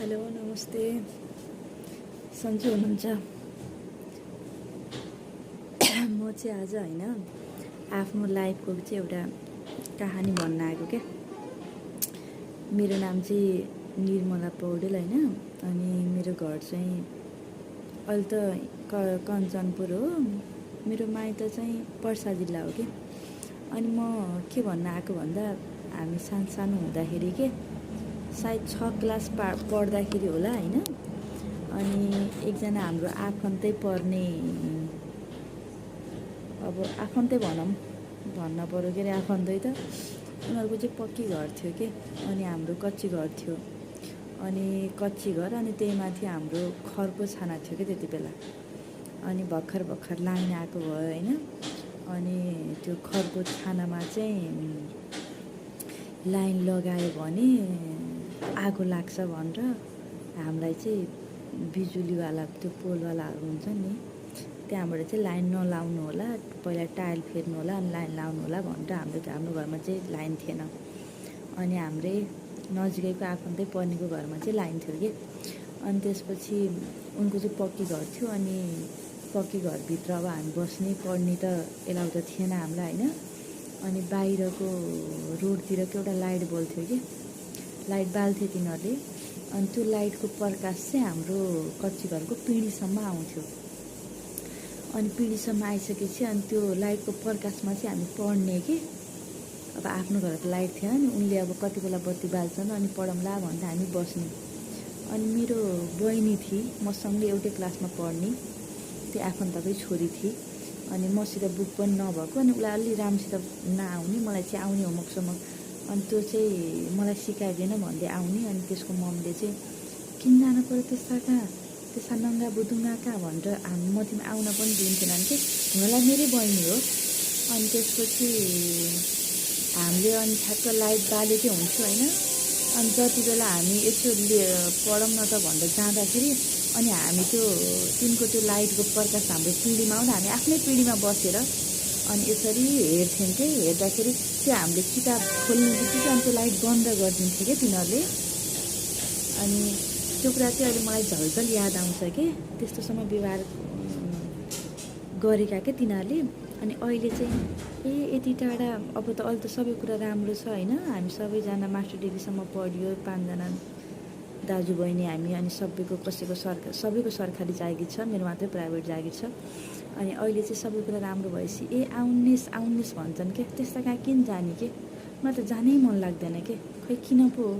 Hello नमस्ते सन्चै हुनुहुन्छ। म चाहिँ आज होइन आफ्नो लाइफको चाहिँ एउटा कहानी भन्न आएको क्या। मेरो नाम चाहिँ निर्मला पौडेल होइन, अनि मेरो घर चाहिँ अहिले त कञ्चनपुर हो। मेरो माइत चाहिँ पर्सा जिल्ला हो कि। अनि म के भन्न आएको भन्दा हामी सानो हुँदाखेरि के सायद 6 क्लास पढ्दाखेरि होला होइन। अनि एकजना हाम्रो आफन्तै पर्ने, अब आफन्तै भन्न पऱ्यो के अरे, आफन्तै त उनीहरूको चाहिँ पक्की घर थियो कि, अनि हाम्रो कच्ची घर थियो। अनि कच्ची घर, अनि त्यही माथि हाम्रो खरको छाना थियो कि त्यति बेला। अनि भर्खर लाइन आएको भयो होइन। अनि त्यो खरको छानामा चाहिँ लाइन लगायो भने आगो लाग्छ भनेर हामीलाई चाहिँ बिजुलीवाला त्यो पोलवालाहरू हुन्छ नि, त्यहाँबाट चाहिँ लाइन नलाउनु होला, पहिला टाइल फेर्नु होला अनि लाइन लाउनु होला भनेर हाम्रो घरमा चाहिँ लाइन थिएन। अनि हाम्रै नजिकैको आफन्तै पर्नेको घरमा चाहिँ लाइन थियो कि। अनि त्यसपछि उनको चाहिँ पक्की घर थियो। अनि पक्की घरभित्र अब हामी बस्ने पढ्ने त एलाउ त थिएन हामीलाई होइन। अनि बाहिरको रोडतिरको एउटा लाइट बल्थ्यो कि, लाइट बाल्थे तिनीहरूले। अनि त्यो लाइटको प्रकाश चाहिँ हाम्रो कच्ची घरको पिँढीसम्म आउँथ्यो। अनि पिँढीसम्म आइसकेपछि अनि त्यो लाइटको प्रकाशमा चाहिँ हामी पढ्ने कि। अब आफ्नो घरको लाइट थिएन नि, उनले अब कति बेला बत्ती बाल्छन् अनि पढौँला भनेर हामी बस्ने। अनि मेरो बहिनी थिए मसँगै एउटै क्लासमा पढ्ने, त्यो आफन्तकै छोरी थिए। अनि मसित बुक पनि नभएको, अनि उसलाई अलि राम्रोसित नआउने, मलाई चाहिँ आउने होमवर्कसम्म। अनि त्यो चाहिँ मलाई सिकाइदिएन भन्दै आउने। अनि त्यसको मम्मीले चाहिँ किन जानु पऱ्यो त्यस्ता नङ्गा बुदुङ्गा कहाँ भनेर म तिमी आउन पनि दिन्थेनन् कि, हुनलाई मेरै बहिनी हो। अनि त्यसपछि हामीले अनि ठ्याक्क लाइट बालेकै हुन्थ्यो होइन। अनि जति बेला हामी यसो पढौँ न त भनेर जाँदाखेरि अनि हामी त्यो तिनको त्यो लाइटको प्रकाश हाम्रो पिँढीमा आउँदा हामी आफ्नै पिँढीमा बसेर अनि यसरी हेर्थ्यौँ कि। हेर्दाखेरि त्यो हामीले किताब खोल्ने बित्तिकै अनि त्यो लाइट बन्द गरिदिन्थ्यो क्या तिनीहरूले। अनि त्यो कुरा चाहिँ अहिले मलाई झल्झल याद आउँछ कि, त्यस्तोसँग व्यवहार गरेका क्या तिनीहरूले। अनि अहिले चाहिँ यति टाढा, अब त अहिले त सबै कुरा राम्रो छ होइन। हामी सबैजना मास्टर डिग्रीसम्म पढ्यो, 5 जना दाजुबहिनी हामी। अनि सबैको सरकारी जागिर छ, मेरो मात्रै प्राइभेट जागिर छ। अनि अहिले चाहिँ सबै कुरा राम्रो भएपछि आउनेस् भन्छन् क्या। त्यस्ता कहाँ किन जाने के, मलाई त जानै मन लाग्दैन के, खै किन पो हो।